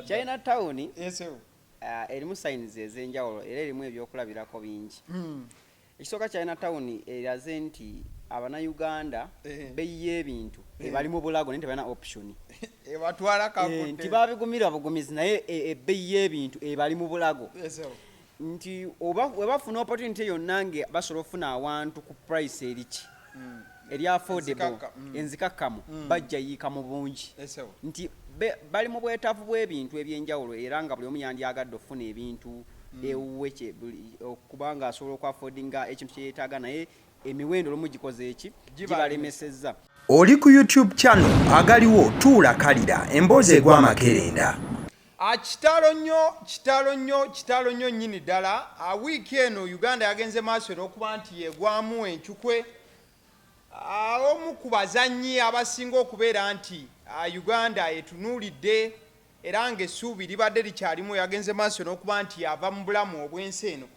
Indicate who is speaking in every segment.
Speaker 1: Ddala.
Speaker 2: China Town
Speaker 1: Yes,
Speaker 2: erimu signs ez'enjawulo era erimu ebyokulabirako bingi. Ekisooka, China Town eraze nti Abannayuganda bbeeyi y'ebintu ebali mu bulago, naye tebalina option.
Speaker 1: Ebatwala
Speaker 2: Nti
Speaker 1: kakute.
Speaker 2: Babigumira bugumizi, naye ebbeeyi y'ebintu ebali mu bulago, nti oba we bafuna opportunity yonna nga basobola okufuna awantu ku price eriki eri affordable,
Speaker 1: Enzikakka.
Speaker 2: enzikakkamu, bajja yiika mu bungi, nti bali mu bwetaavu bw'ebintu ebyenjawulo, era nga buli omu yandyagadde okufuna ebintu ewuwe okubanga asobola okwaffordinga ekintu kye yeetaaga, naye emiwendo olumu gikoze eki? Gibalemesezza.
Speaker 3: Oli ku YouTube channel agaliwo, tuula kalira emboozi egwa amakerenda.
Speaker 1: Kitalo nnyo, kitalo nnyo, kitalo nnyo nnyini ddala. Wiiki eno Uganda yagenze maaso n'okuba nti yegwamu encukwe. Omu ku bazannyi abasinga okubeera nti Uganda etunuulidde era ng'essuubi libadde likyalimu yagenze maaso n'okuba nti ava mu bulamu obw'ensi eno.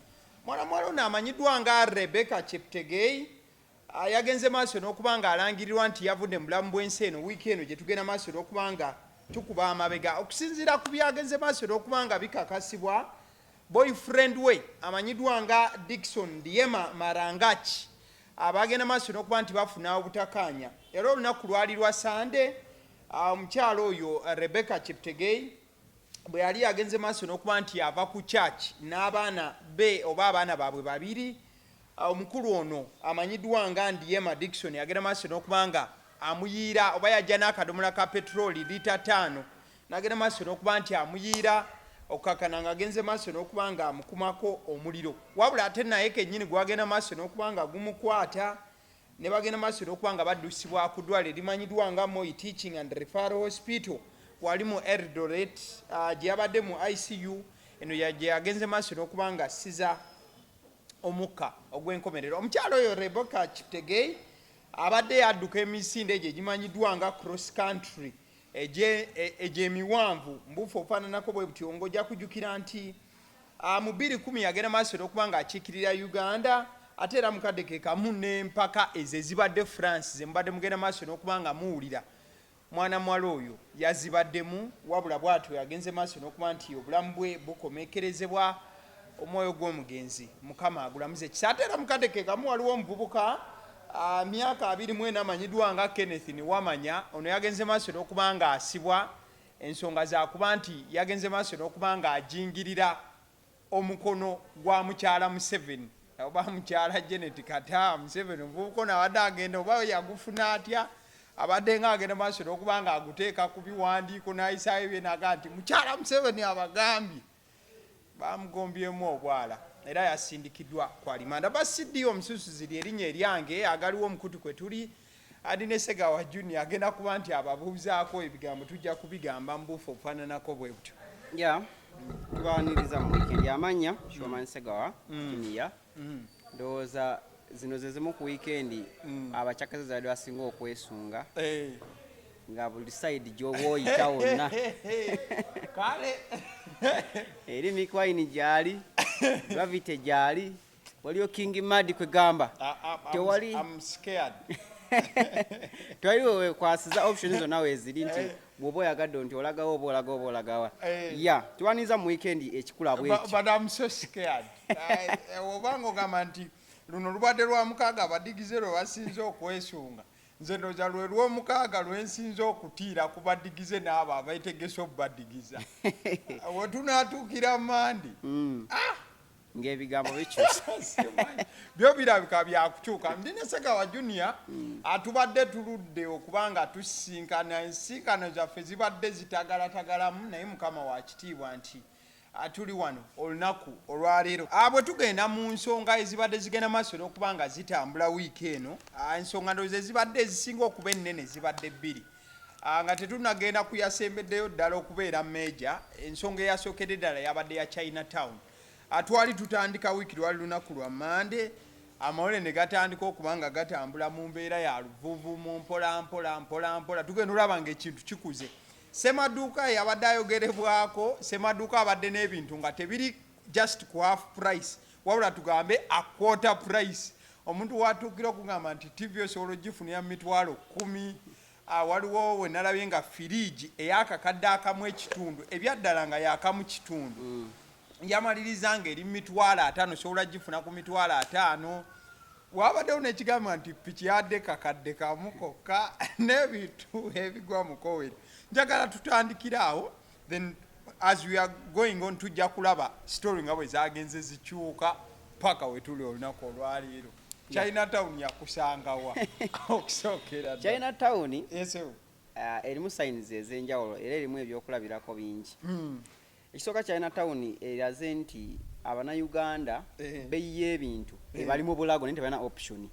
Speaker 1: Mwana muwala ono amanyiddwa nga Rebecca Cheptegei yagenze maaso n'okuba nga alangirirwa nti yavudde mu bulamu bw'ensi eno wiiki eno gye tugenda maaso n'okuba nga tukuba amabega. Okusinziira ku byagenze maaso n'okuba nga bikakasibwa, boyfriend we amanyiddwa nga Dickson Ndiema Marangach abagenda maaso n'okuba nti bafuna obutakaanya, era olunaku lwali lwa Sande, omukyalo oyo Rebecca Cheptegei bwe yali agenze maaso n'okuba nti ava ku church n'abaana be oba abaana baabwe babiri, omukulu ono amanyiddwa nga Ndiema Dickson agenda maaso n'okuba nga amuyiira oba yajja n'akadomola ka petroli lita 5 n'agenda maaso n'okuba nti amuyiira, okukakana ng'agenze maaso n'okuba nga amukumako omuliro, wabula ate naye kennyini gwagenda maaso n'okuba nga gumukwata, ne bagenda maaso n'okuba nga baddusibwa ku ddwaliro erimanyiddwa nga Moi Teaching and Referral Hospital wali mu Eldoret, gye yabadde mu ICU eno gye yagenze maaso n'okuba nga assiza omukka ogw'enkomerero. Omukyalo oyo Rebecca Cheptegei abadde yadduka emisinde egyo egimanyiddwa nga cross country egy'emiwanvu mbuufu ofaananako bwe butyo, ng'ojja kujjukira nti mu 2010 yagenda maaso n'okuba ng'akiikirira Uganda, ate era mukadde ke kamu n'empaka ezo ezibadde France ze mubadde mugenda maaso n'okuba nga muwulira, mwana muwala oyo yazibaddemu. Wabula bw'atyo yagenze maaso n'okuba nti obulamu bwe bukomekerezebwa. Omwoyo gw'omugenzi Mukama agulamuze ekisa. Ate era mukadde ke kamu waliwo omuvubuka myaka 24 amanyiddwa nga Kenneth Niwamanya. Ono yagenze maaso n'okuba nga asibwa ensonga zakuba nti yagenze maaso n'okuba nga ajingirira omukono gwa mukyala Museveni oba mukyala Janet Kata Museveni. Omuvubuka ono abadde agenda oba yagufuna atya, abadde nga agenda maaso n'okuba nga aguteeka ku biwandiiko n'ayisaayo byenaga nti mukyala Museveni abagambye. Bamugombyemu obwala era yasindikiddwa ku alimanda. Basidi omususuzi lyerinnya eryange, agaliwo omukutu kwe tuli adi ne Segawa Junior agenda kuba nti ababuuzaako ebigambo, tujja kubigamba mu buufu obufaananako bwe butyo.
Speaker 2: Ya, tubaniriza mu weekend. Amanya Shoman Segawa Junior. Ndowooza zino ze zimu ku weekend abakyakazi zabadde basinga okwesunga, nga buli side gy'oba oyita wonna
Speaker 1: Kale.
Speaker 2: eri Mikwine gyali, Gravity gyali, waliyo King Mad, kwegamba
Speaker 1: I'm scared.
Speaker 2: Tewali wekwasiza, option zonna weeziri, nti bw'oba oyagadde nti olagawa oba olagawa oba olagawa. Ya, tuwaniriza mu weekend ekikula bwekyo.
Speaker 1: But I'm so scared. Obanga ogamba nti luno lubadde lwa mukaaga abadigize lwe basinze okwesunga, nze ndowooza lwe lwomukaaga lwensinze okutiira ku badigize n'abo abeetegese obubadigiza. We tunaatuukira Mandi,
Speaker 2: Ng'ebigambo bikyusa.
Speaker 1: Simanyi. Byo birabika byakukyuka. Ndi ne Segawa Junior. Atubadde tuludde okuba nga tusisinkana, ensisinkano zaffe zibadde zitagalatagalamu, naye Mukama wa kitiibwa nti tuli wano olunaku olwaleero. Bwe tugenda mu nsonga ezibadde zigenda maaso n'okuba nga zitambula wiiki eno, ensonga ndowooza ezibadde ezisinga okuba ennene zibadde bbiri. Nga tetunnagenda ku yasembeddeyo ddala okubeera major, ensonga eyasookedde ddala yabadde ya China Town. Twali tutandika wiiki, lwali lunaku lwa Mande, amawulire ne gatandika okuba nga gatambula mu mbeera ya luvuuvuumo, mpola mpola mpola mpola, tugenda olaba ng'ekintu kikuze. Semaduuka yabadde ayogerebwako, semaduuka abadde n'ebintu nga tebiri just ku half price, wabula tugambe a quarter price. Omuntu watuukira okugamba nti TV osobola ogifunira mu 100,000. Waliwo we nalabye nga firiigi ey'akakadde akamu ekitundu, ebyaddala nga yakamu kitundu, yamaliriza nga eri 50,000, sobola gifuna ku 50,000. Wabaddewo n'ekigamba nti piki yadde 1,000 kokka n'ebintu ebigwa mu koweri. Njagala tutandikire awo, then as we are going on tujja kulaba story nga bwe zagenze zikyuka paka we tuli olunaku olwaleero. China Town yakusangawa okusookera ddala?
Speaker 2: China Town
Speaker 1: Yes, sir.
Speaker 2: Erimu signs ez'enjawulo era erimu ebyokulabirako bingi. Ekisooka, China Town eraze nti Abannayuganda bbeeyi y'ebintu ebali mu bulago, naye tebalina option.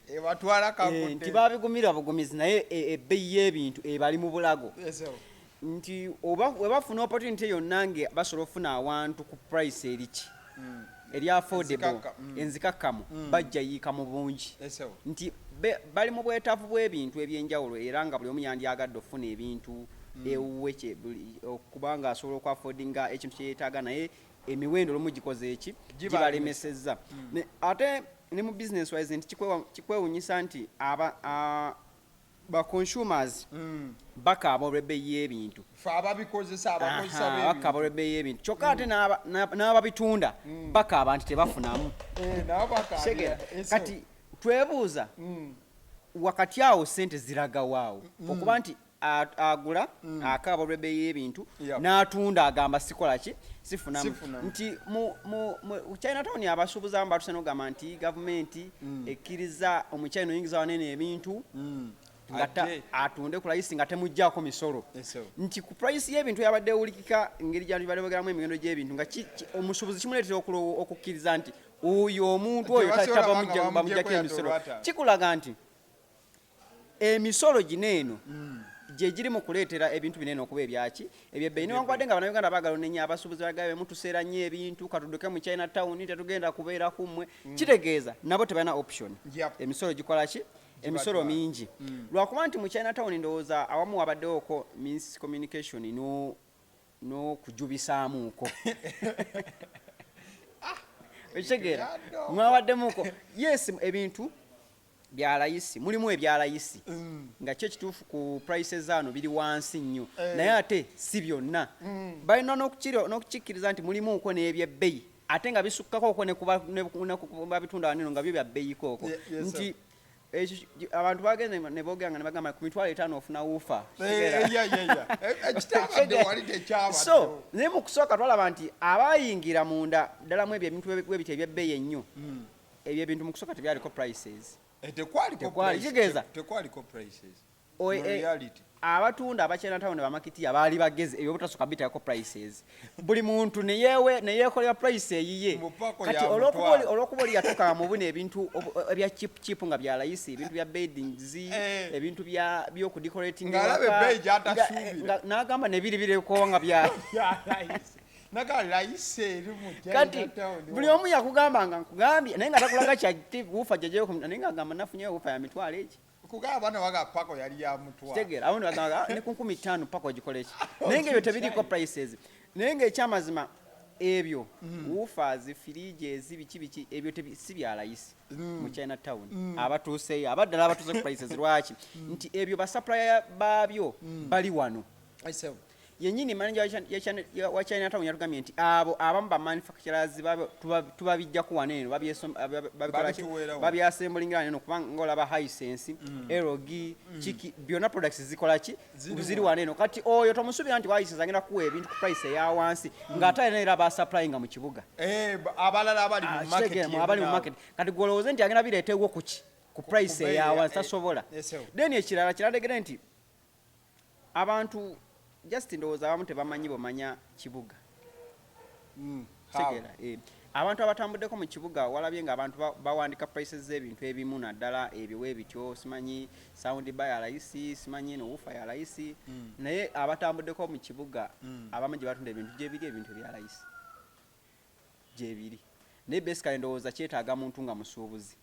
Speaker 1: Ebatwala
Speaker 2: Nti
Speaker 1: kakute.
Speaker 2: Babigumira bugumizi, naye ebbeeyi y'ebintu ebali mu bulago,
Speaker 1: Yes, sir.
Speaker 2: nti oba we bafuna opportunity yonna nga basobola okufuna awantu ku price eriki eri affordable,
Speaker 1: Enzikakka.
Speaker 2: enzikakkamu, bajja yiika mu bungi.
Speaker 1: Yes, sir.
Speaker 2: Nti bali mu bwetaavu bw'ebintu ebyenjawulo era nga buli omu yandyagadde okufuna ebintu ewuwe okubanga asobola okwaffordinga ekintu kye yeetaaga, naye emiwendo olumu gikoze eki?
Speaker 1: Gibalemesa.
Speaker 2: Gibalemesezza. Ate ne mu business wise nti kikwewunyisa nti ba consumers bakaaba olw'ebbeeyi y'ebintu.
Speaker 1: Fe ababikozesa, abakozesa
Speaker 2: Aha,
Speaker 1: b'ebintu.
Speaker 2: Bakaaba olw'ebbeeyi y'ebintu, kyokka ate n'ababitunda bakaaba nti tebafunamu.
Speaker 1: Eh, nabo bakaabira.
Speaker 2: Kitegeera?
Speaker 1: Yes, sir.
Speaker 2: Kati twebuuza, wakati awo sente ziragawaawo okuba nti agula akaaba olw'ebbeeyi y'ebintu, n'atunda agamba sikola ki? Sifunamu.
Speaker 1: Sifunamu.
Speaker 2: Nti mu China Town abasuubuzi abamu batuse n'ogamba nti gavumenti ekkiriza omuchina oyingiza wanene ebintu nga
Speaker 1: Ate.
Speaker 2: atunde ku layisi nga temuggyako misolo.
Speaker 1: Yes, sir.
Speaker 2: Nti ku price y'ebintu yabadde ewulikika, engeri gy'abantu badde boogeramu emiwendo gy'ebintu, nga omusuubuzi kimuleetera okukkiriza nti oyo omuntu oyo
Speaker 1: Tebasobola banga
Speaker 2: bamuggyako
Speaker 1: bamuggyeko yadde
Speaker 2: emisolo.
Speaker 1: olwataano.
Speaker 2: Kikulaga nti emisolo gino eno gye giri mu kuleetera ebintu binene okuba ebyaki? Ebyebbeeyi. Newankubadde nga Bannayuganda baagala onenya abasuubuzi, bagabe mutuseera nnyo ebintu, katudduke mu China Town, tetugenda kubeera kummwe, kitegeeza nabo tebalina option. Emisolo gikola ki? Emisolo
Speaker 1: Gibatwala.
Speaker 2: mingi. Lwakuba nti mu China Town ndowooza awamu wabaddewoko miscommunication n'okujubisaamuuko, okitegeera?
Speaker 1: Byaddo.
Speaker 2: Mwabaddemuko, yes, ebintu bya layisi, mulimu ebya layisi nga kyo ekituufu ku prices zano biri wansi nnyo, naye ate si byonna. Balina n'okukikkiriza nti mulimuuko n'ebyebbeeyi ate nga bisukkako ne ne ku babitunda waneno nga byo bya bbeeyikooko. Nti ekyo abantu bagenze ne boogera nga ne bagamba ku 50,000 ofuna woofer.
Speaker 1: Eh, yeah. Ekitabadde wali tekyabadde.
Speaker 2: So naye mu kusooka twalaba nti abayingira munda ddala mu ebyo ebintu bwe biti ebyebbeeyi ennyo, ebyo ebintu mu kusooka tebyaliko prices.
Speaker 1: Eh, tekwaliko
Speaker 2: Tekwali. Kitegeeza?
Speaker 1: Tekwaliko prices. Mu reality.
Speaker 2: Abatunda aba China Town bamakitiya baali bagezi, ebyo butasooka bitakako prices, buli muntu neyeekolera price eyiye.
Speaker 1: Mu pako
Speaker 2: Kati
Speaker 1: ya mutwalo.
Speaker 2: Olwokuba oli yatuuka mu buno ebintu ebya cheap cheap nga bya layisi, ebintu bya beddings, ebintu byokudecorating
Speaker 1: Ng'alaba
Speaker 2: ewaka,
Speaker 1: ebbeeyi gy'atasuubira.
Speaker 2: N'agamba nebiri bireko nga bya
Speaker 1: Ya layisi. Naga layisi eri mu China
Speaker 2: Kati
Speaker 1: Town.
Speaker 2: buli omu yakugamba nga nkugambye, naye nga takulaga kya woofer jjajayo, naye nga agamba nafunyeyo woofer ya mitwalo egi.
Speaker 1: Kugamba bano baga pako yali ya mutwalo.
Speaker 2: Kitegeera? Awo nebagamba, "Ah, ne ku 5,000 pako ogikola eki?" Naye ngaebyo tebiriiko prices. Naye ngaekyamazima ebyo woofers, fridges, biki biki ebyo si bya layisi mu China Town. Abatuuseyo abaddala abatuuse ku prices, lwaki? Nti ebyo basupplier baabyo bali wano.
Speaker 1: Ese.
Speaker 2: Yennyini manager wa China Town yatugambye nti abo abamu ba manufacturers baabyo tubabijjako wano eno, babikola ki?
Speaker 1: Babituweera wano.
Speaker 2: Babyassemblingira wano eno, kubanga ng'olaba Hisense, LG, kiki, byonna products zikola ki?
Speaker 1: Ziri
Speaker 2: Ziri
Speaker 1: wano.
Speaker 2: wano eno. Kati oyo tomusuubira nti wa Hisense agenda kuwa ebintu ku price eya wansi ng'ate alina era baasupplyinga mu kibuga.
Speaker 1: Eh, abalala abali mu
Speaker 2: Ah,
Speaker 1: market.
Speaker 2: kitegeera, mu abali mu
Speaker 1: yonna.
Speaker 2: market. Kati gwolowooze nti agenda bireetewo kuki ku price
Speaker 1: ku bbeeyi
Speaker 2: eya wansi? Tasobola.
Speaker 1: Yes, sir.
Speaker 2: Then ekirala kirategere nti abantu just ndowooza abamu tebamanyi bumanya kibuga. Kitegeera? Eh, abantu abatambuddeko mu kibuga walabye nga abantu bawandika prices z'ebintu ebimu, naddala ebyo weebityo, simanyi sound bar ya layisi, simanyi eno woofer ya layisi, naye abatambuddeko mu kibuga abamu gye batunda ebintu gyebiri, ebintu ebya layisi gyebiri, naye basically ndowooza kyetaaga muntu nga musuubuzi.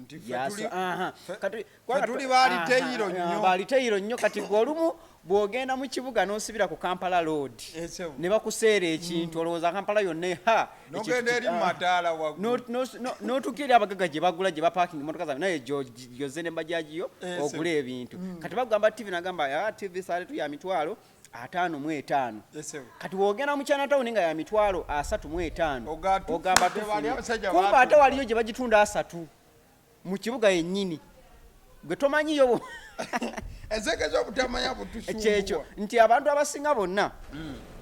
Speaker 1: Nti ffe
Speaker 2: Yaso- aha. Kati-
Speaker 1: ffe tuli baliteyiro nnyo.
Speaker 2: Baliteyiro nnyo. Kati gwe olumu bw'ogenda mu kibuga n'osibira ku Kampala Road
Speaker 1: Esebo.
Speaker 2: ne bakuseera ekintu, olowooza Kampala yonna ha.
Speaker 1: N'ogenda eri mu mataala waggulu.
Speaker 2: N'otuuka eri abagagga gye bagula, gye bapakinga emotoka zaabwe, naye gyozze ne bajaji yo ogule ebintu. Kati bagamba TV, nagamba, "Ah, TV saaletu ya 550,000."
Speaker 1: Esebo.
Speaker 2: Kati wogenda mu Chinatown nga ya 350,000,
Speaker 1: Ogamba
Speaker 2: ogamba
Speaker 1: tufudde, bali
Speaker 2: tufunye.
Speaker 1: abasajja
Speaker 2: Kumbe ate
Speaker 1: baatuuka.
Speaker 2: waliyo gye bagitunda 30 mu kibuga yennyini, gwe tomanyiyo.
Speaker 1: Enseke z'obutamanya butusumbuwa.
Speaker 2: Kyekyo nti abantu abasinga bonna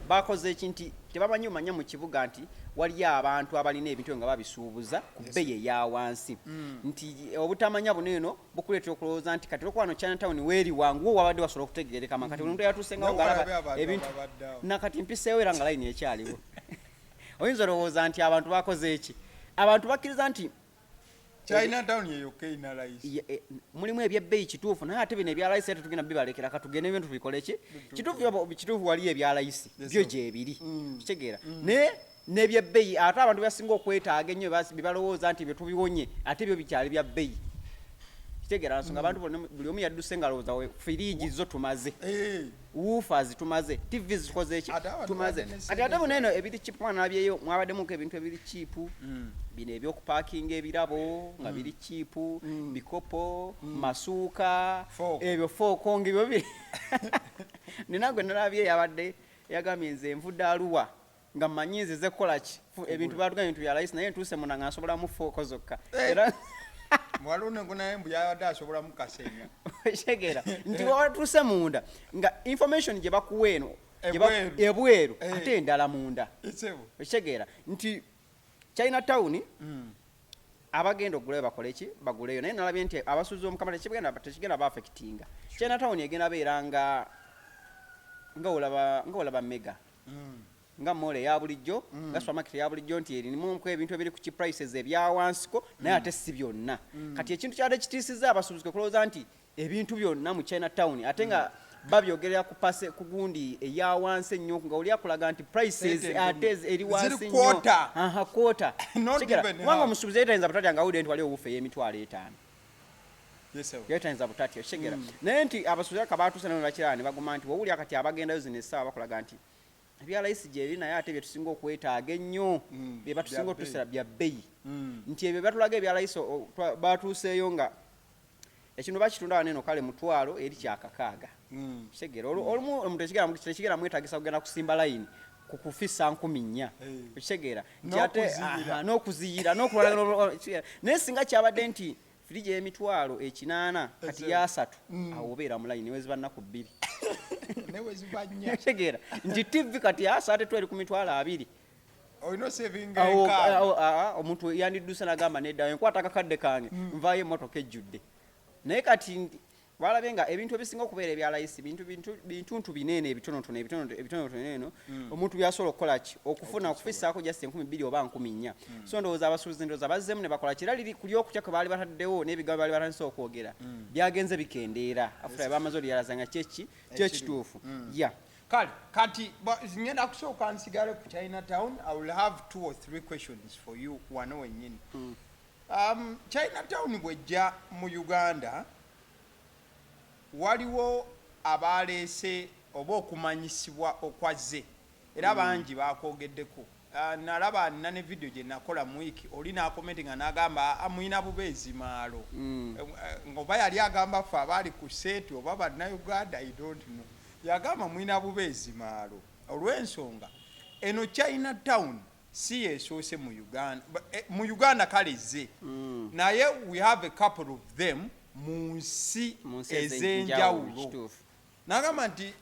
Speaker 2: bakoze eki nti tebamanyi omanya mu kibuga nti waliyo abantu abalina ebintu nga babisuubuza ku bbeeyi eya wansi, nti obutamanya buno eno bukuleetera okulowooza nti kati olwokuba wano Chinatown weeri wangu, wo wabadde wasobola okutegerekama. Kati buli muntu yatuuse ngawo
Speaker 1: Naye
Speaker 2: ng'alaba
Speaker 1: walabe abantu
Speaker 2: ebintu
Speaker 1: ababadde awo.
Speaker 2: Nakati mpiseewo era nga layini ekyaliwo. Oyinza olowooza nti abantu bakoze eki, abantu bakkiriza nti
Speaker 1: Chinatown yeyokka erina layisi.
Speaker 2: Mulimu ebyebbeeyi, kituufu, naye ate bino ebya layisi ate tugenda bibalekera, katugende ebintu tubikole ki. Kituufu, kituufu waliyo ebya layisi, byo gyebiri, kitegeera, naye n'ebyebbeeyi ate abantu basinga okwetaaga ennyo bye balowooza nti bye tubiwonye, ate byo bikyali bya bbeeyi, kitegeera. Nsonga abantu bonna, buli omu yadduse nga alowooza firiigi zo tumaze, woofers tumaze, TV zikoze eki,
Speaker 1: Ate abantu
Speaker 2: tumaze.
Speaker 1: badde ne
Speaker 2: Kati ate
Speaker 1: sente.
Speaker 2: buno eno ebiri cheap, mwana nabyeyo mwabaddemu ebintu ebiri cheap, bino ebyokupakinga ebirabo nga biri cheap, bikopo, masuuka,
Speaker 1: Fork.
Speaker 2: ebyo fork nga ebyo biri. Nina gwe nalabye yabadde yagambye, "Nze nvudde Aluwa nga mmanyi nzize kukola ki? Ebintu batugambye ebintu bya layisi, naye ntuuse muna nga nsobolamu fork zokka." Era
Speaker 1: Waliwo negunaye mbu yabadde asobolamu kasenya.
Speaker 2: Kitegeera nti watuuse munda nga information gye bakuwa eno
Speaker 1: Ebweru.
Speaker 2: Ebweru, ate endala munda.
Speaker 1: Esebo.
Speaker 2: Okitegeera nti China Town abagenda okugulayo bakole ki, baguleyo, naye nalabye nti abasuuzi b'omukama tekigenda baaffectinga. China Town egenda beera nga olaba Mega, nga mall eya bulijjo, nga supermarket eya bulijjo, nti erimuku ebintu ebiri ku cheap prices ebya wansiko, naye ate si byonna. Kati ekintu kyadde kitiisizza abasuubuzi kwe kulowooza nti ebintu byonna mu China Town, ate nga babyogerera ku pase ku gundi eya wansi ennyo, nga oli akulaga nti prices
Speaker 1: Sente
Speaker 2: ate eri wansi
Speaker 1: Ziri
Speaker 2: nnyo.
Speaker 1: Quarter.
Speaker 2: Aha, quarter.
Speaker 1: Not
Speaker 2: Kigera,
Speaker 1: even
Speaker 2: kubanga
Speaker 1: half.
Speaker 2: omusuubuzi yali tayinza butatya nga awulire nti waliwo woofer ey'emitwalo 50.
Speaker 1: Yesebo.
Speaker 2: Yali tayinza butatya, kigera. Naye nti abasuubuzi aka batuuse nabo ne bakiraba ne baguma nti wowulira kati abagendayo zino essaawa bakulaga nti ebya layisi gyeri, naye ate bye tusinga okwetaaga ennyo, bye batusinga
Speaker 1: bya
Speaker 2: otutusira bya bbeeyi, nti ebyo batulaga ebya layisi batuuseeyo nga ekintu bakitunda wano eno kale 500 eri kyakakaaga. Kitegeera, olumu omuntu tekigera mwetagisa kugenda kusimba layini ku kufisa 4,000. Okitegeera nti ate
Speaker 1: N'okuziyira.
Speaker 2: Aha, n'okuziyira n'okulwala. Naye singa kyabadde nti firiji ey'emitwalo 80 kati yasatu, awo obeera mu layini weziba nnaku 2.
Speaker 1: Newe ziba 4.
Speaker 2: Okitegeera nti TV kati yasaate tweri ku 20,000,
Speaker 1: Olina osevinga 50.
Speaker 2: Awo, omuntu yandidduse nagamba, "Nedda, enkwata akakadde kange, nvaayo emmotoka ejjudde." Naye kati walabye nga ebintu ebisinga okubeera ebya layisi bintuntu binene, ebitonotono ebitonotono eno omuntu byasobola okukola ki, okufuna, okufisaako just 2,000 oba 4,000. So ndowooza abasuubuzi ndowooza bazzeemu ne bakola kira liri kuli okutya kwe baali bataddewo n'ebigambo baali batandise okwogera byagenze bikendeera after bamaze olyalaza nga kyeki kyekituufu ya.
Speaker 1: Kale kati ngenda kusooka nsigale ku Chinatown. I will have two or three questions for you wano wennyini. Chinatown bwejja mu Uganda, waliwo abaleese oba okumanyisibwa okwazze, era bangi bakwogeddeko. Nalaba nina ne video gye nakola mu wiiki, oli n'akomenti nga n'agamba, "Ah, muyina bubeezi maalo." Ng'oba yali agamba ffe abaali ku seeti oba Bannayuganda, I don't know. Yagamba muyina bubeezi maalo olw'ensonga eno China Town si yesoose mu Uganda. Mu Uganda kale ezze, naye we have a couple of them mu nsi
Speaker 2: mu nsi ez'enjawulo.
Speaker 1: Ez'enjawulo.
Speaker 2: Kituufu.
Speaker 1: Nagamba nti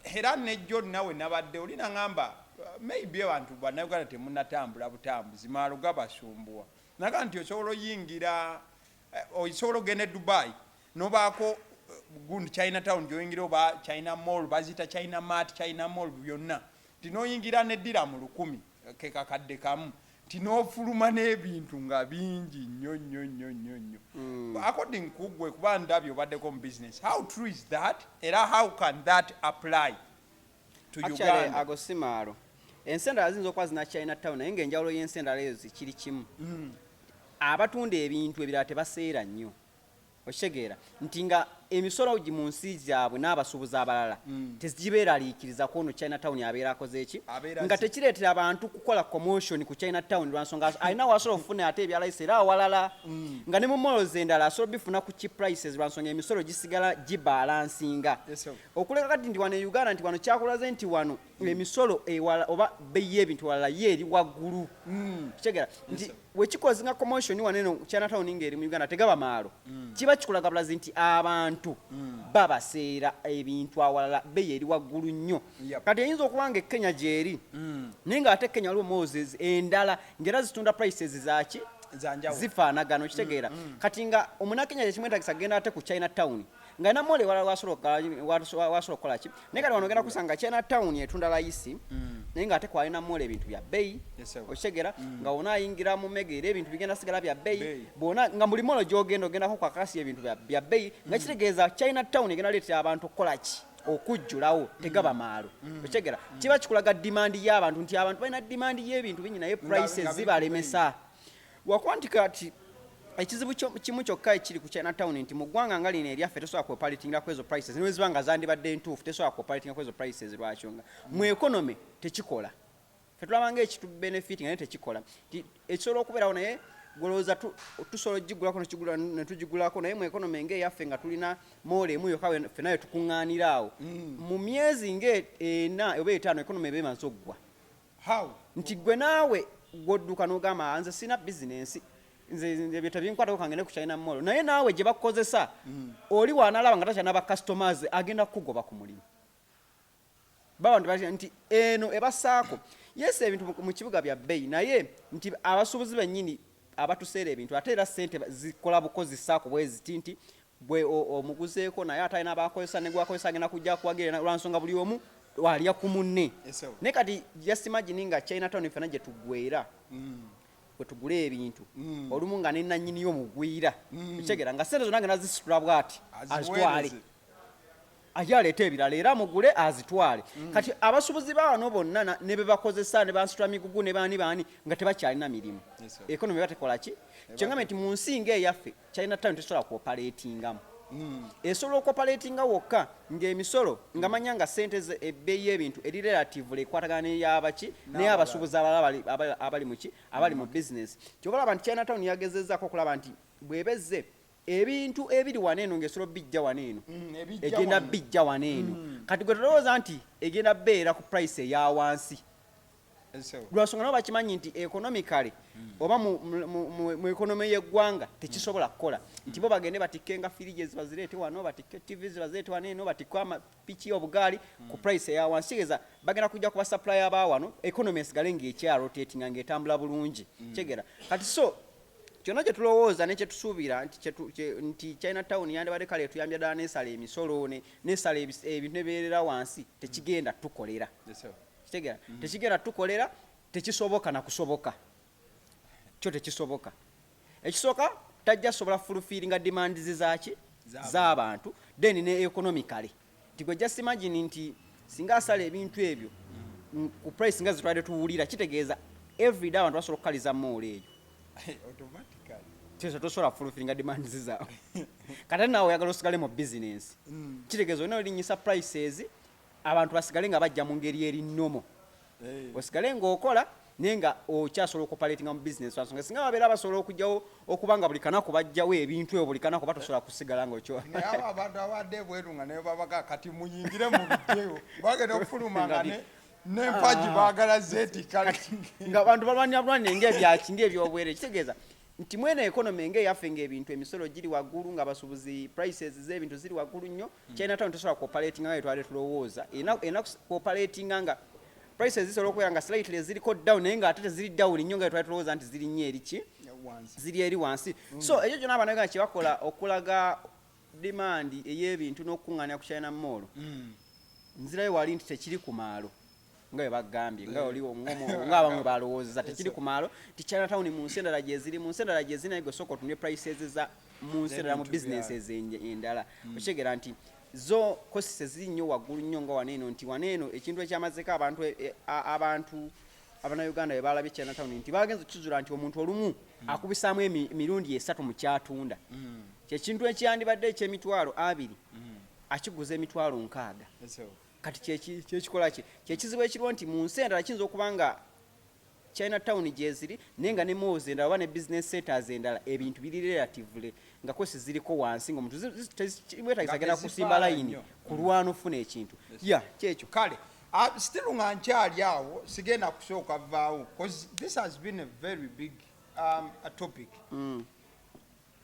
Speaker 1: era nejjo nawe nabadde oli nagamba, maybe abantu Bannayuganda temunatambula butambuzi, maalo gabasumbuwa. Nagamba nti osobola oyingira, osobola ogenda e Dubai nobaako gundi China Town gyoyingira oba China Mall, baziyita China Mart, China Mall, byonna, nti noyingira neddira mu 1,000 ke kakadde kamu, nti n'ofuluma n'ebintu nga bingi nnyo nnyo nnyo nnyo nnyo. According ku ggwe, kuba ndabye obaddeko mu business, how true is that, era how can that apply to
Speaker 2: Actually,
Speaker 1: Uganda?
Speaker 2: Ago si maalo. Ensi endala ziyinza okuba zina China Town, naye ng'enjawulo y'ensi endala ezo zikiri kimu. Abatunda ebintu ebirala tebaseera nnyo, okitegeera nti nga emisolo gi mu nsi zaabwe n'abasuubuzi abalala tezibeeraliikiriza ku ono China Town abeera akoze eki,
Speaker 1: Abeera
Speaker 2: nga tekireetera abantu kukola commotion ku China Town, lwansonga alina wasobola okufuna ate ebyalayisi era awalala, nga ne mu malls endala asobola obifuna ku cheap prices, lwansonga emisolo gisigala gibalansinga.
Speaker 1: Yes, sir.
Speaker 2: Okuleka kati nti wano e Uganda, nti wano kyakulaze nti wano emisolo ewala oba bbeeyi y'ebintu ewalala ye eri waggulu, kitegeera nti wekikozinga commotion wano eno China Town ng'eri mu Uganda tegaba maalo, kiba kikulaga bulazi nti abantu babaseera ebintu awalala, bbeeyi eri waggulu nnyo. Kati eyinza okuba nga e Kenya gyeri, naye ng'ate Kenya waliwo malls endala ng'era zitunda prices zaki?
Speaker 1: Zanjawulo.
Speaker 2: Zifaanagana, okitegeera? Kati nga omunakenya kyekimwetagisa kugenda ate ku China Town nga alina mall ewalala wasobola okukola ki, naye kati wano ogenda kusanga China Town etunda layisi, naye ng'ate kwalina mall ebintu bya bbeeyi.
Speaker 1: Yes, sir.
Speaker 2: Okitegeera nga wona ayingira mu Mega era ebintu bigenda sigala bya bbeeyi.
Speaker 1: Bbeeyi.
Speaker 2: Bwona nga buli mall gyogenda ogendako kwakasi ebintu bya bbeeyi, nga kitegeeza China Town egenda leetera abantu okukola ki? Okujjulawo, tegaba maalo. Okitegeera kiba kikulaga demand y'abantu nti abantu balina demand y'ebintu bingi, naye prices
Speaker 1: nga biri ku
Speaker 2: zibalemesa, wakuba nti kati ekizibu kimu kyokka ekiri ku China Town nti mu ggwanga nga lino eryaffe tesobola kuoperatinga ku ezo prices, niwe ziba nga zandibadde ntuufu, tesobola kuoperatinga ku ezo prices. Lwakyo nga mu economy tekikola. Ffe tulaba nga ekitubenefit nga naye tekikola. Nti ekisobola okubeerawo, naye golowooza tusobola ogigulako ne tugigulako, naye mu economy ng'eyaffe nga tulina mall emu yokka ffenna we tukuŋŋaanira awo, mu myezi ng'ena oba 5 economy eba emaze oggwa.
Speaker 1: How?
Speaker 2: Nti gwe naawe gwodduka n'ogamba, "Ah, nze sina bizinensi, nze ebyo tebinkwatako, kangende ku China Mall," naye naawe gye bakukozesa oli wanalaba nga takyalina ba customers, agenda kukugoba ku mulimu. Babantu batya nti eno ebasaako yes ebintu mu kibuga bya bbeeyi, naye nti abasuubuzi bennyini abatuseera ebintu ate era sente zikola bukozi saako bwe ziti nti bwe omuguzeeko, naye ate alina abakozesa ne gwakozesa agenda kujja kuwagira lwa nsonga buli omu alya ku munne.
Speaker 1: Yes, sir.
Speaker 2: Naye kati just imagine nga China Town ffena gye tuggwera bwe tugula ebintu, olumu nga ne nannyiniyo mugwira, okitegeera nga sente zonna ngenda zisitula bw'ati azitwale,
Speaker 1: Aziweereze.
Speaker 2: Aye aleete ebirala era mugule azitwale. Kati abasuubuzi ba wano bonna ne be bakozesa ne bansitula migugu ne baani baani nga tebakyalina mirimu.
Speaker 1: Yes, sir.
Speaker 2: Economy eba tekola ki? Kyengambe nti mu nsi ng'eyaffe China Town tesobola kuoperatingamu. Esobola okuoperatinga wokka ng'emisolo nga manya nga sente ebbeeyi y'ebintu eri relatively ekwatagana n'eyabaki n'eyabasuubuzi abalala abali mu ki, abali mu business. Kyova olaba nti China Town yagezezaako okulaba nti bw'ebezze ebintu ebiri wano eno ng'esobola bijja wano eno,
Speaker 1: Ebijja
Speaker 2: egenda
Speaker 1: wano.
Speaker 2: bijja wano eno. Kati gwe tolowooza nti egenda beera ku price eya wansi,
Speaker 1: Yes, sir.
Speaker 2: lwansonga nabo bakimanyi nti economically oba mu economy y'eggwanga tekisobola kukola nti bo bagende batikke nga fridges bazireete wano, batikke TVs bazireete wano eno, batikke amapiki, obugaali ku price eya wansi. Kitegeeza bagenda kujja ku basupplier ba wano, economy esigale ng'ekyarotatinga ng'etambula bulungi. Kitegeera kati so kyonna kye tulowooza ne kyetusuubira nti nti China Town yandibadde kale etuyambya ddala nesala emisolo nesala ebintu nebeerera wansi, tekigenda tukolera.
Speaker 1: Yes, sir.
Speaker 2: Kitegeera tekigenda tukolera, tekisoboka na kusoboka, kyo tekisoboka. Ekisooka tajja sobola fulfillinga demands zaki? Z'abantu. Then ne economically nti gwe just imagine nti singa asala ebintu ebyo ku price nga zetwalidde tuwulira, kitegeeza everyday abantu basobola okukaliza mall eyo.
Speaker 1: Automatically.
Speaker 2: Kitegeeza tosobola fulfillinga demands zaabwe. Kati ate naawe oyagala osigale mu business, kitegeeza olina olinyisa prices abantu basigale nga bajja mu ngeri eri normal, osigale ng'okola naye nga okyasobola okuoperatinga mu business, lwansonga singa babeera basobola okugyawo okuba nga buli kanaku bajjawo ebintu ebyo buli kanaku, batosobola kusigala nga okyo.
Speaker 1: Naye abo abantu abadde ebweru nga naye babaga kati muyingire mu bijjewo, bagenda okufuluma nga n'empagi baagala zeetikka.
Speaker 2: Nga abantu balwanira bulwanire ng'ebyaki, ng'ebyobwere. Kitegeeza nti mwene economy ng'eyaffe ng'ebintu emisolo giri waggulu, nga abasuubuzi prices z'ebintu ziri waggulu nnyo, China Town tosobola kuoperatinga nga twali tulowooza. Erina kuoperatinga nga prices zisobola okubeera nga slightly ziriko down, naye ng'ate teziri down nnyo nga twali tulowooza nti ziri nnyo eri ki?
Speaker 1: Wansi.
Speaker 2: Ziri eri wansi. So ekyo kyonna abanauganda kye bakola okulaga demand ey'ebintu n'okukuŋŋaanira ku China Mall, nzirayo wali nti tekiri ku maalo nga bwe bagambye, nga oli ng'abamu balowoozeza tekiri ku maalo, nti China Town mu nsi endala gyeziri, mu nsi endala gyeziri, naye gwe sooka otunule prices za mu nsi endala mu
Speaker 1: Z'ebintu
Speaker 2: businesses endala, okitegeera nti zo costs ziri nnyo waggulu nnyo nga wano eno, nti wano eno ekintu ekyamazeko abantu abantu Abannayuganda bwe balabye Chinatown nti bagenze okukizula nti omuntu olumu akubisaamu emirundi esatu mu kyatunda. Kyekintu ekyandibadde eky'emitwalo 20 akiguza emitwalo 60. Kati kyekikola ki? Kyekizibu ekiriwo nti mu nsi endala kiyinza okuba nga Chinatown gyeziri, naye nga ne malls endala oba ne business centers endala ebintu biri relatively nga cost ziriko wansi, nga omuntu tezimwetagisa
Speaker 1: Nga
Speaker 2: genda kusimba
Speaker 1: tezifaala
Speaker 2: layini
Speaker 1: nnyo.
Speaker 2: Kulwana ofuna ekintu ya kyekyo.
Speaker 1: Kale still nga nkyali awo, sigenda kusooka vaawo 'cause this has been a very big a topic.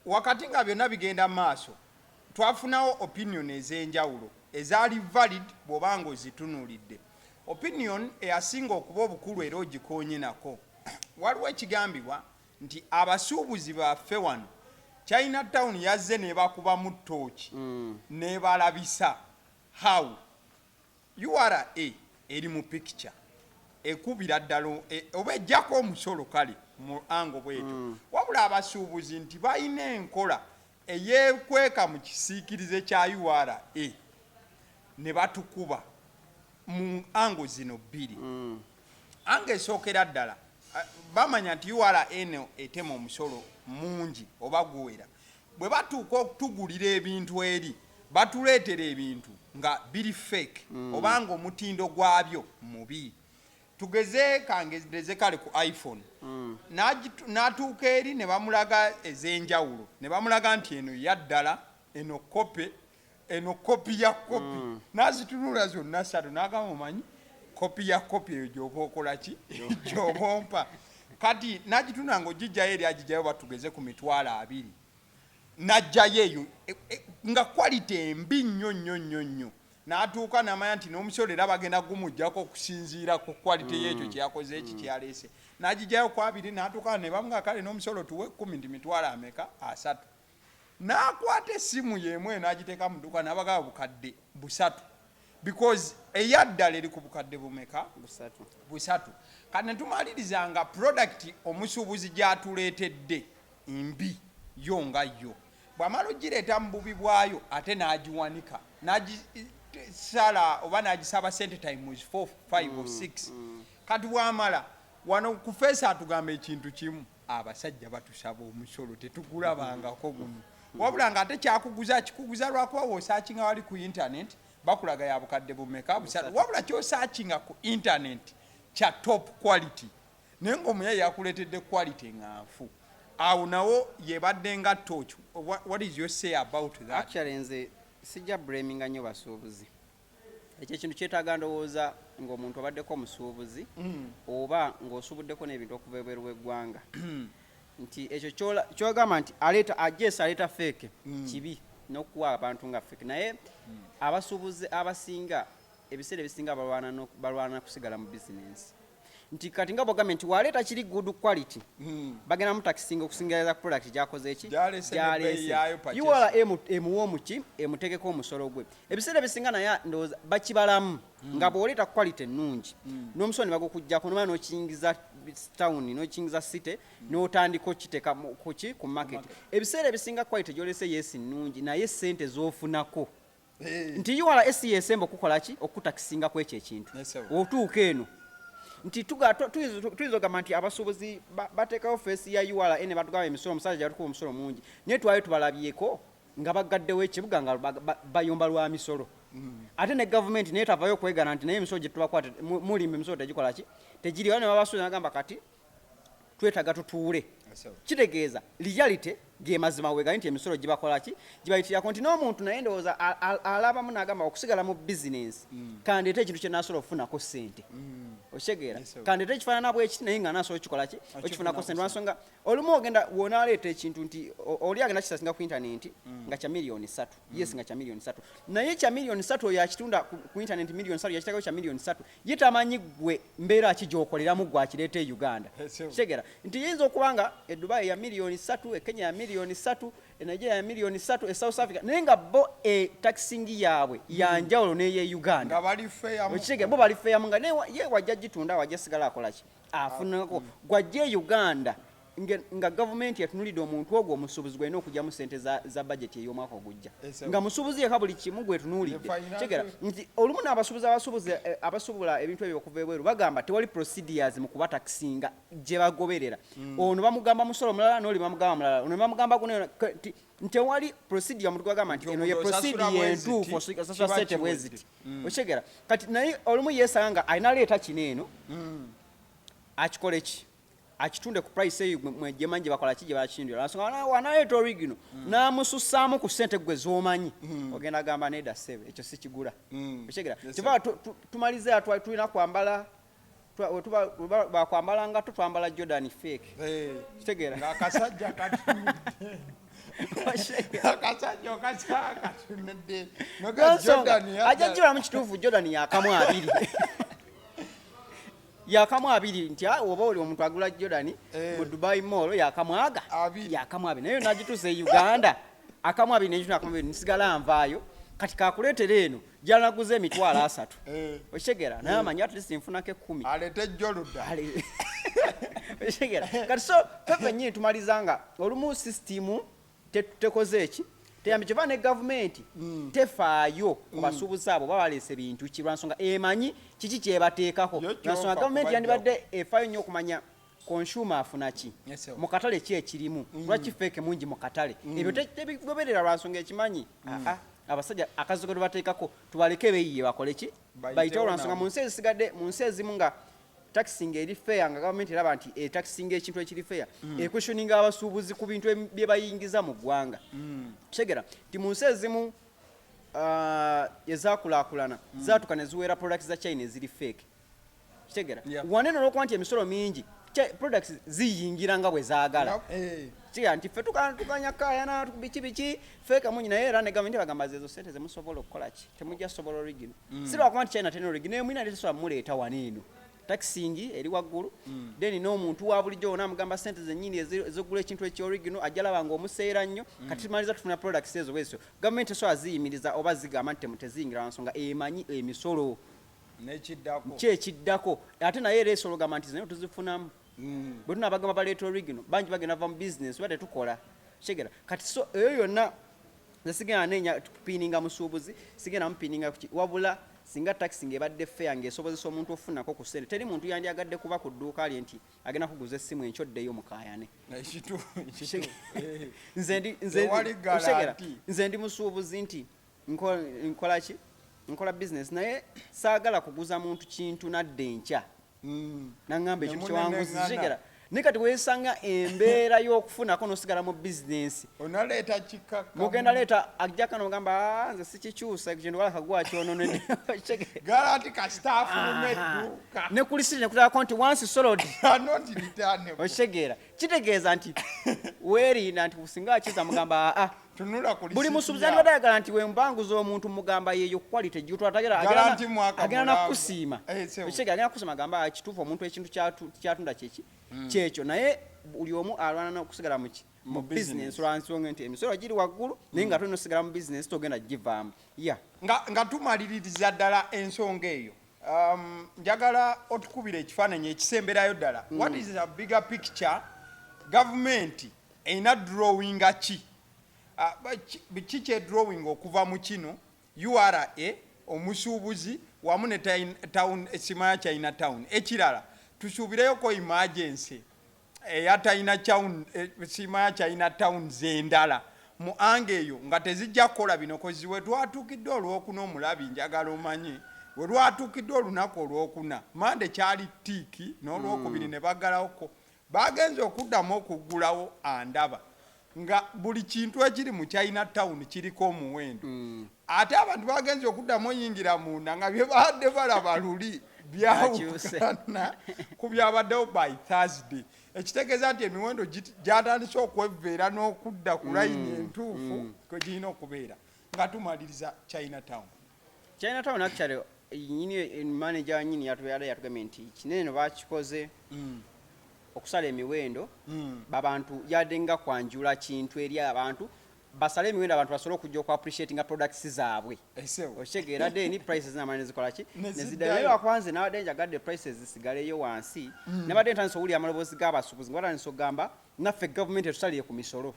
Speaker 1: Wakati nga byonna bigenda maaso, twafunawo opinion ez'enjawulo ezaali valid bw'oba nga ozitunuulidde. Opinion eyasinga okuba obukulu era ogikoonye nako, waliwo ekigambibwa nti abasuubuzi baffe wano China Town yazze nebakubamu tooki nebalabisa how URA eri mu picture ekubira ddala oba ejjako omusolo. Kale mu ango bwetyo, wabula abasuubuzi nti balina enkola eyeekweka mu kisiikirize kya URA ne batukuba mu ango zino bbiri. Ango esookera ddala, bamanya nti URA eno etema omusolo mungi oba guwera. Bwe batuuka okutugulira ebintu eri, batuleetera ebintu nga biri fake oba nga omutindo gwabyo mubi. Tugeze, kangezeze kale ku iPhone. N'atuuka eri ne bamulaga ez'enjawulo, ne bamulaga nti eno yaddala, eno copy, eno copy ya copy. N'azitunula zonna ssatu n'agamba, "Omanyi copy ya copy eyo gy'oba okola ki, gy'oba ompa?" Kati n'agitunula ng'ogijjayo eri, agijjayo batugeze ku 20,000, n'ajjayo eyo nga quality embi nnyo nnyo nnyo nnyo. N'atuuka n'amanya nti n'omusolo era bagenda gumuggyako okusinziira ku quality y'ekyo kyeyakoze, eki kyeyaleese. N'agijjayo ku 20, n'atuuka ne bamuga, "Kale n'omusolo tuwe 10," nti mitwalo ameka? 30. N'akwata essimu y'emu eyo n'agiteeka mu dduuka n'abagaba 3,000, because eyaddala eri ku bukadde bumeka?
Speaker 2: 3.
Speaker 1: 3. Kati ne tumaliriza nga product omusuubuzi gy'atuleetedde mbi yo nga yo. Bw'amala ogireeta mu bubi bwayo, ate n'agiwanika, n'agisala oba n'agisaba sente times 4, 5 or 6. Kati bw'amala wano ku face atugamba ekintu kimu, "Abasajja batusaba omusolo tetugulabangako guno." Wabula ng'ate kyakuguza kikuguza lwakuba w'osearchinga wali ku internet bakulaga ya bukadde bumeka? 3. Wabula ky'osearchinga ku internet kya top quality, naye ng'omuyayi yakuleetedde quality nga nfu. Awo nawo yebadde nga torch. What is your say about that?
Speaker 2: Actually nze sijja blaminga nnyo basuubuzi. Ekyo ekintu kyetaaga, ndowooza ng'omuntu obaddeko omusuubuzi oba ng'osuubuddeko n'ebintu okuva ebweru w'eggwanga, nti ekyo kyogamba nti aleeta ajesi aleeta fake kibi n'okuwa abantu nga fake. Naye abasuubuzi abasinga ebiseera ebisinga balwana kusigala mu bizinensi, nti kati nga bwogambye nti waleeta kiri good quality, bagenda mutakisinga okusingira product gyakoze eki.
Speaker 1: Gy'aleese n'ebbeeyi yaayo purchase.
Speaker 2: URA emuwa omuki, emutegeko omusolo gwe. Ebiseera ebisinga naye ndowooza bakibalamu nga bw'oleeta quality ennungi n'omusolo ne bagukuggyako, nomala n'okiyingiza town, n'okiyingiza city, n'otandika okiteeka kuki, ku market. Ebiseera ebisinga quality gy'olese yes nnungi, naye sente z'ofunako nti URA yesemba okukola ki, okutakisinga ku ekyo ekintu.
Speaker 1: Yes, sir.
Speaker 2: Otuuka eno nti tuyinza okugamba nti abasuubuzi bateekawo face ya URA ne batugamba emisolo, omusajja gyatukuba omusolo mungi, naye twali tubalabyeko nga bagaddewo ekibuga nga bayomba lwa misolo. Ate ne gavumenti naye tavayo okwegana nti naye emisolo gye tubakwata mulimba, emisolo tegikola ki, tegiriwo. Ne babasuubiza nagamba kati twetaaga tutuule.
Speaker 1: Yes, sir.
Speaker 2: Kitegeeza reality ge mazima wegali nti emisolo gibakola ki, gibayitirako, nti n'omuntu naye ndowooza alabamu n'agamba okusigala mu bizinensi kandeete ekintu kye nasobola okufunako ssente. Okitegeera?
Speaker 1: Yes, sir.
Speaker 2: Kandeete ekifaanana bwekiti, naye nga nasobola okikola ki, okifunako ssente, lwansonga olumu ogenda wonaaleeta ekintu nti oli agenda kisearchinga ku intaneti nga kya miliyoni 3. Yes, nga kya miliyoni 3, naye kya miliyoni 3 oyo akitunda ku intaneti miliyoni 3, yakitagayo kya miliyoni 3, ye tamanyi gwe mbeera ki gy'okoleramu gwe akireeta e Uganda.
Speaker 1: Yes, sir.
Speaker 2: Kitegeera nti yinza okuba nga e Dubai ya miliyoni 3, e Kenya ya miliyoni 3, e Nigeria ya miliyoni 3, e South Africa, naye nga bo e taxing yaabwe yanjawulo n'eye Uganda.
Speaker 1: Nga bali fair.
Speaker 2: Okitegeera? Bo bali fair nga naye ye wajja gitunda, wajja sigala akola ki, afunako. Gwajja e Uganda Nga gavumenti etunulidde omuntu ogwo omusuubuzi gwalina okugyamu sente za budget ey'omwaka ogujja, nga musuubuzi yeka buli kimu gwetunuulidde. Kigera nti olumu n'abasuubuzi abasuubuzi abasuubula ebintu ebyo okuva ebweru bagamba tewali procedures mu kubatakisinga gye bagoberera. Ono bamugamba musolo mulala, n'oli bamugamba mulala, ono bamugamba guno, nti tewali procedure omuntu gwagamba nti eno ye procedure entuufu, osasula sente bwe ziti. Okitegeera? Kati naye olumu yeesanga nga alina leeta kino eno, akikole ki? Akitunde ku price eyo gyemanyi gye bakola ki, gye bakindira, nsonga wanaleeta original n'amusussaamu ku ssente gwe z'omanyi, ogenda gamba nedda ssebe, ekyo sikigula. Okitegeera? Kyova tumaliza tulina kwambala, bakwambala ngato, twambala Jordan fake. Kitegeera?
Speaker 1: Akasajja akasajja okakyakatunudde.
Speaker 2: Ajja gibalamu kituufu, Jordan yakamu abiri, yakamu abiri, nti oba oli omuntu agula Jordan mu Dubai Mall yakamwaga yakamu abiri, naye nagituusa e Uganda akamu abiri nenjuna akamu abiri, nsigala nvaayo. Kati kakuleetera eno gyanaguza 300,000. Okitegeera? Naye amanyi at least nfunako 10.
Speaker 1: Aleete joluda.
Speaker 2: Okitegeera? Kati so ffe ffennyini tumaliza nga olumu sisitimu tekoze eki teyambi, kyova ne gavumenti tefaayo ku basuubuzi abo oba baleese bintu ki, lwansonga emanyi kiki kyebateekako. Lwansonga gavumenti yandibadde efaayo nnyo okumanya consumer afuna ki mu katale, ki ekirimu, lwaki fake mungi mu katale. Ebyo tebigoberera lwansonga ekimanyi abasajja akazigo tebateekako, tubaleke beeyiye bakole ki, bayitewo. Lwansonga mu nsi ezisigadde, mu nsi ezimu nga taxing eri fair, nga gavumenti eraba nti etaxinga ekintu ekiri fair, equestioninga abasuubuzi ku bintu bye bayingiza mu ggwanga. Kitegeera nti mu nsi ezimu ezakulaakulana zaatuka ne ziweera products za China eziri fake. Kitegeera? Wanene olwokuba nti emisolo mingi, products ziyingira nga bwe zaagala. Kitegeera nti ffe tukanya kayana biki biki, fake mungi, naye era ne gavumenti bagamba zezo sente zemusobola okukola ki, temujja sobola original. Si lwakuba nti China terina original, emwina tesobola muleeta wano eno, taxing eri waggulu. Then n'omuntu wa bulijjo wona amugamba sente zennyini ezogula ekintu ekyo original, ajja laba ng'omuseera nnyo. Kati tumaliza tufuna products ezo bwezityo, gavumenti tesobola ziyimiriza oba zigamba nti teziyingira, lwansonga emanyi emisolo
Speaker 1: Nekiddako.
Speaker 2: Ki ekiddako, ate naye era esobola ogamba nti zino tuzifunamu. Bwe tunabagamba baleeta original, bangi bagenda va mu business oba tetukola. Kitegeera? Kati so eyo yonna nze sigenda nenya kupiininga musuubuzi, sigenda mupiininga kuki, wabula singa tax ng'ebadde fair, ng'esobozesa omuntu ofunako ku ssente, teri muntu yandyagadde kuba ku dduuka lye nti agenda kuguza essimu enkyo ddeyo mukaayane.
Speaker 1: Ekituufu.
Speaker 2: Nze ndi nze
Speaker 1: Tewali
Speaker 2: okitegeera?
Speaker 1: guarantee.
Speaker 2: Nze ndi musuubuzi nti nkola ki, nkola business, naye saagala kuguza muntu kintu nadda enkya naŋŋamba ekintu kyewanguzi.
Speaker 1: Nemunenengana.
Speaker 2: Kitegeera? Naye kati weesanga embeera y'okufunako n'osigala mu bizinensi.
Speaker 1: Onaleeta kikaka.
Speaker 2: Mugenda leeta ajjaka nogamba, "Ah, nze sikikyusa ekintu wala kagwa kyononedde."
Speaker 1: Guarantee kasita afuluma edduuka.
Speaker 2: Ne ku lisiti nekutako nti once sold
Speaker 1: not returnable.
Speaker 2: Okitegeera? Kitegeeza nti weerinda nti singa akiza mugamba aa.
Speaker 1: Tunula ku
Speaker 2: Buli
Speaker 1: lisiti.
Speaker 2: Musuubuzi yandibadde ayagala nti wembanguza omuntu mugamba yeyo quality gyotwatagera.
Speaker 1: Guarantee mwaka
Speaker 2: Agenda
Speaker 1: mulamba.
Speaker 2: nakusiima.
Speaker 1: Sebo.
Speaker 2: Okitegeera? Agenda kusiima, agamba, "Ah, kituufu, omuntu ekintu kyatunda kyeki kyekyo." Naye buli omu alwana n'okusigala muki, mu
Speaker 1: business.
Speaker 2: Business, lwansonga nti emisolo giri waggulu, naye nga tolina osigala mu business, togenda givaamu ya.
Speaker 1: Nga tumaliririza ddala ensonga eyo, njagala otukubira ekifaananyi ekisemberayo ddala. What is a bigger picture? Gavumenti erina drawinga ki? Ki kye drawing okuva mu kino, URA, omusuubuzi wamu ne town, simanya China Town? Ekirala, tusuubireyoko emergency eya China Town, simanya China Town zendala mu anga eyo nga tezijja kukola bino kozi we twatuukidde olwokuna. Omulabi, njagala omanye we lwatuukidde olunaku olwokuna, Mande kyali tiiki n'olwokubiri ne baggalawoko, bagenze okuddamu okuggulawo andaba nga buli kintu ekiri mu China Town kiriko omuwendo. Ate abantu bagenze okuddamu oyingira munda nga bye baadde balaba luli byawukana ku byabaddewo by Thursday, ekitegeeza nti emiwendo gyatandise okweveera n'okudda ku layini entuufu kwe girina okubeera. Nga tumaliriza, China Town.
Speaker 2: China Town, actually nyini manager nyini yatubadde yatugambye nti kinene bakikoze okusala emiwendo babantu, yadde nga kwanjula kintu eri abantu. Basale emiwendo abantu basobole okujja oku appreciatinga products zaabwe.
Speaker 1: Esewo.
Speaker 2: Okitegeera? Then prices namala nezikola ki?
Speaker 1: Neziddayo.
Speaker 2: Neziddayo. Naye lwakuba nze nabadde njagadde prices zisigaleyo wansi, nabadde ntandise owulira amaloboozi g'abasuubuzi nga batandise okugamba naffe gavumenti etusalire ku misolo.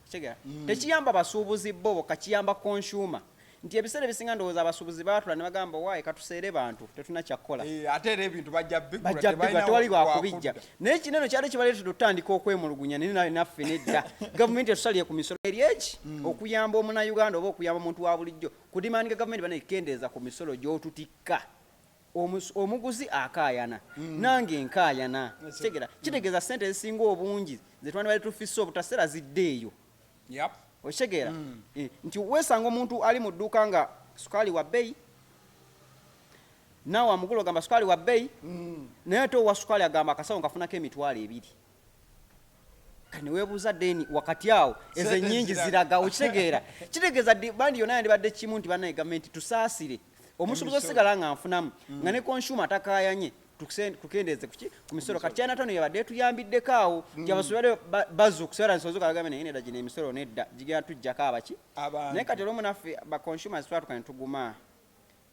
Speaker 2: Kitegeera? Tekiyamba basuubuzi bo bokka, kiyamba consumer, nti ebiseera ebisinga ndowooza abasuubuzi baatula ne bagamba, "Waayi, katuseere bantu, tetulina kyakkola."
Speaker 1: Eh, ate era ebintu bajja bigula.
Speaker 2: Bajja
Speaker 1: Tebalina
Speaker 2: bigula, tewali wakubijja.
Speaker 1: wakudda.
Speaker 2: Naye kino eno kyali kibaleetedde okutandika okwemulugunya, naye naffe nedda, gavumenti etusalire ku misolo eri eki okuyamba omunayuganda oba okuyamba omuntu wa bulijjo kudemandinga gavumenti banekendeeza ku misolo gy'otutikka. Omuguzi akaayana, nange nkaayana. Kitegeera? Kitegeeza sente ezisinga obungi zetwandibadde tufisse obutaseera zidde eyo. Okitegeera? Eh, nti weesanga omuntu ali mu dduuka nga sukaali wa bbeeyi, naawe amugula ogamba sukaali wa bbeeyi, naye ate owa sukaali agamba akasawo nkafunako 20,000. Kati neweebuuza, then wakati awo ezo
Speaker 1: Sente
Speaker 2: ennyingi
Speaker 1: ziraga.
Speaker 2: Ziraga. Okitegeera? Kitegeeza bandi yonna yandibadde kimu nti bannaye gavumenti tusaasire omusuubuzi
Speaker 1: Emisolo.
Speaker 2: osigala nga nfunamu, nga ne consumer atakaayanye, tukendeeze kuki? Ku misolo. Kati China Town yabadde etuyambiddeko awo nti abasuubuzi badde bazuukusa era nsozuka bagambe, naye nedda, gino emisolo nedda, gigenda tujjako abaki.
Speaker 1: Abantu.
Speaker 2: Naye kati olumu naffe ba consumers twatuka ne tuguma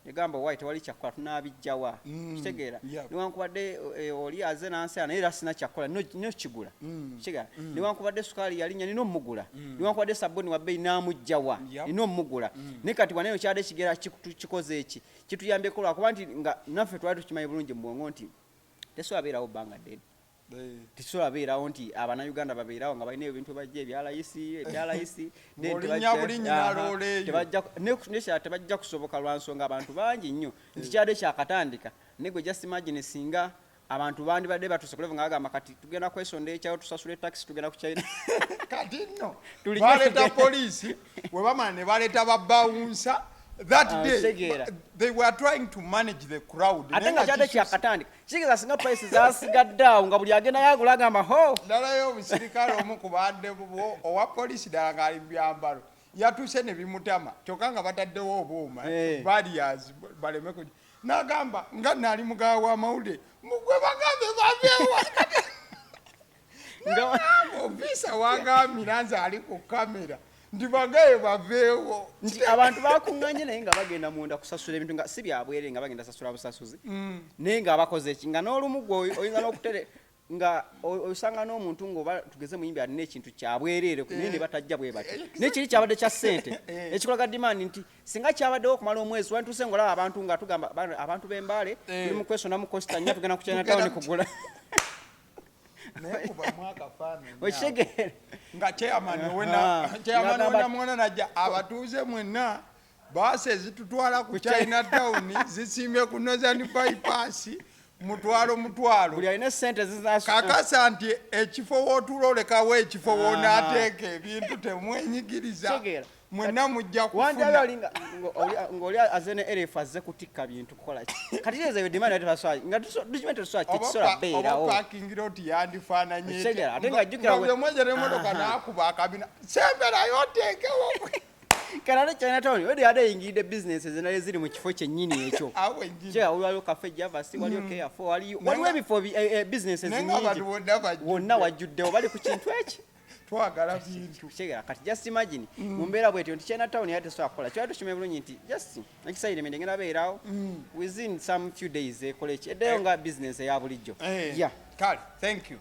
Speaker 2: negamba, "Wayi, tewali kyakukola, tunaabijjawa?" Kitegeera? Newankubadde oli aze nansala, naye era sina kyakukola, nino kigula. Kitegeera? Newankubadde sukaali yalinnya, nina omugula. Newankubadde sabuni wa bbeeyi, naamugjawa? Nina omugula. Naye kati waneyo kyadde kigera kikoze eki kituyambyeko, lwakuba nti nga naffe twali tukimanyi bulungi mu bwongo nti tesobola beerawo bbanga ddene. Tekisobola beerawo nti Abannayuganda babeerawo nga balina ebintu bajja ebyalayisi ebyalayisi. Then
Speaker 1: Ng'olinnya bulinnya n'aloola eyo.
Speaker 2: Nekirala tebajja kusoboka lwa nsonga abantu bangi nnyo, nti kyadde kyakatandika. Naye gwe just imagine singa abantu bandibadde batuuse ku level nga bagamba, "Kati tugenda kwesonda ekyawo, tusasule taxi, tugenda ku China."
Speaker 1: Kati nno
Speaker 2: Tulinye
Speaker 1: baleeta poliisi, bwe bamala ne baleeta babawunsa that
Speaker 2: Ah,
Speaker 1: day.
Speaker 2: kitegeera.
Speaker 1: They were trying to manage the crowd,
Speaker 2: Ate
Speaker 1: naye
Speaker 2: nga kyadde
Speaker 1: kisusse.
Speaker 2: kyakatandika, kitegeeza singa price zasigadde awo nga buli agenda yagula agamba ho.
Speaker 1: Ndalayo omusirikale omu ku badde bwo owa poliisi ddala ng'ali mu byambalo, yatuuse ne bimutama, kyokka nga bataddewo obuuma, barriers, baleme kuj n'agamba nga naali mugawa w'amawulire mugwe bagambe babeewa. Ofiisa wagambira nze ali ku kamera nti bagaye baveewo.
Speaker 2: Nti abantu bakuŋŋanye, naye nga bagenda munda kusasula ebintu nga si byabwere, nga bagenda sasula busasuzi, naye nga bakoze eki nga n'olumu gwe oyinza n'okutere nga osanga n'omuntu ng'oba tugeze muyimbi alina ekintu kyabwereere, naye ne batajja bwe bati, naye kiri kyabadde kya ssente ekikolaga demand, nti singa kyabaddewo okumala omwezi, wantuuse ng'olaba abantu nga tugamba, "Abantu b'Embaale tuli mu kwesondamu coaster nnya, tugenda ku China
Speaker 1: Tugenda
Speaker 2: Town kugula."
Speaker 1: Naye kubamu akafaananyi awo.
Speaker 2: Okitegeera?
Speaker 1: Nga chairman chairman
Speaker 2: Ng'agamba-
Speaker 1: wena mwena najja, abatuuze mwenna, baasi ezitutwala ku China Town zisimbye ku Northern Bypass, mutwalo mutwalo.
Speaker 2: Buli alina essente zizasu.
Speaker 1: Kakasa nti ekifo wootuula olekawo ekifo wonaateeka ebintu, temwenyigiriza.
Speaker 2: Kitegeera.
Speaker 1: Mwenna mujja
Speaker 2: Wandaba
Speaker 1: kufuna.
Speaker 2: oli ng'oli azze ne elfu, azze kutikka bintu, kukola ki? Kati tegeeza eyo demand tebasobola, nga tukimanyi tetusobola, tekisobola beerawo.
Speaker 1: Oba parking lot yandifaananye etya?
Speaker 2: Okitegeera? Ate nga jjukira
Speaker 1: Nga buli omu ajja n'emmotoka n'akuba akabina, semberayo oteekewo.
Speaker 2: Kale ate China Town wedi ate eyingiridde business endala eziri mu kifo kyennyini ekyo.
Speaker 1: Awo enjini.
Speaker 2: Kye waliwo Cafe Javas, waliwo Carrefour, waliwo ebifo businesses
Speaker 1: Naye nga abantu
Speaker 2: nyingi.
Speaker 1: bonna bajjudde.
Speaker 2: Wonna wajjuddewo, bali ku kintu eki.
Speaker 1: Twagala bintu.
Speaker 2: Kitegeera? Kati just imagine mu mbeera bwetyo nti China Town yali tesobola kukola, kyali tukimye bulungi nti just excitement egenda beerawo within some few days, ekola eki, eddeyo nga business eya bulijjo.
Speaker 1: Eh,
Speaker 2: Yeah.
Speaker 1: Kale, thank you.